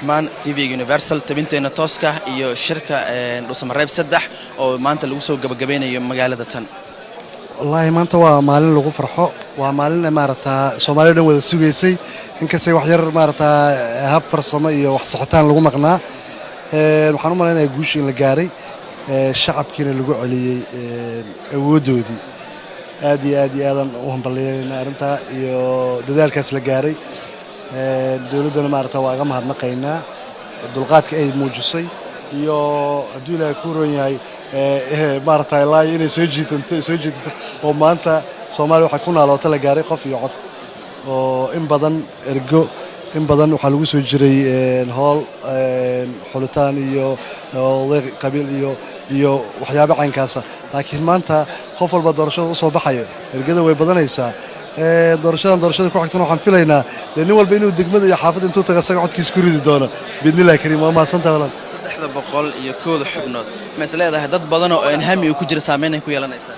Cabdiraxmaan, TV-ga Universal, tabinteena tooska iyo shirka Dhuusamareeb 3 oo maanta lagu soo gabagabeynayo magaalada tan. Wallaahi, maanta waa maalin lagu farxo, waa maalin maaragtaa Soomaalida dhan wada sugaysay, inkastay wax yar maaragtaa hab farsamo iyo wax saxitaan lagu maqnaa. Waxaan u malaynayaa guushii in la gaaray, shacabkiina lagu celiyey awooddoodii. Aad iyo aad iyo aadaan u hambalyeynayna arrintaa iyo dadaalkaas la gaaray. Dowladdana maaragta waa aga mahadnaqaynaa dulqaadka ay muujisay iyo hadduu Ilaahay ku roon yahay maaragta ilaa inay soo jiitanto, soo jiitanto, oo maanta Soomaaliya waxay ku naaloota la gaaray qof iyo cod, oo in badan ergo, in badan waxaa lagu soo jiray hool xulitaan iyo oday qabiil iyo waxyaabo caynkaasa. Laakiin maanta qof walba doorashada usoo baxayo, ergada way badanaysaa. Doorashadan doorashada ku xigtana waxaan filaynaa dee nin walba inuu degmada iyo xaafadda intuu tago asaga codkiisa ku ridi doono, biidnillahi kariim. Waa mahadsantaha, walaal. 301-da xubnood, ma is leedahay dad badan oo aan hami uu ku jira saameyn ay ku yeelanaysaa?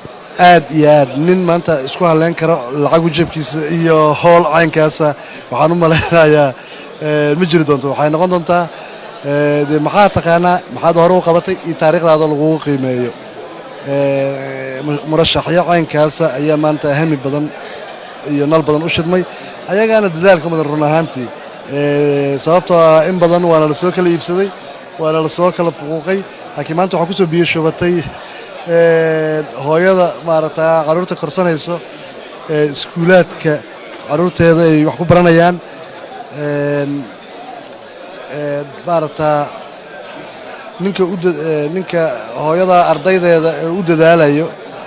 Aad iyo aad. Nin maanta isku halleyn karo lacagu jeebkiisa iyo howl caynkaasa, waxaan u malaynayaa ma jiri doonto. Waxay noqon doontaa dee maxaa taqaanaa, maxaad hore u qabatay iyo taariikhdaada lagugu qiimeeyo. Murashaxyo caynkaasa ayaa maanta hami badan iyo nal badan u shidmay, ayagaana dadaalka mudan run ahaantii, sababtoo ah in badan waana la soo kala iibsaday, waana la soo kala fuquuqay, laakiin maanta waxaa kusoo biyo shubatay hooyada maaragta carruurta korsanayso, iskuulaadka carruurteeda ay wax ku baranayaan, maaragta ninka u ninka hooyada ardaydeeda ee u dadaalayo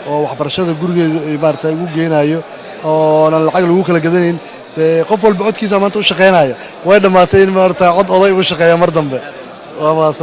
oo waxbarashada gurigeeda ay maaragta ugu geynayo oonan lacag lagu kala gadanayn. Dee qof walba codkiisa maanta u shaqaynaya. Way dhammaatay in maaragta cod oday ugu shaqeeya mar dambe. Waa mahadsan.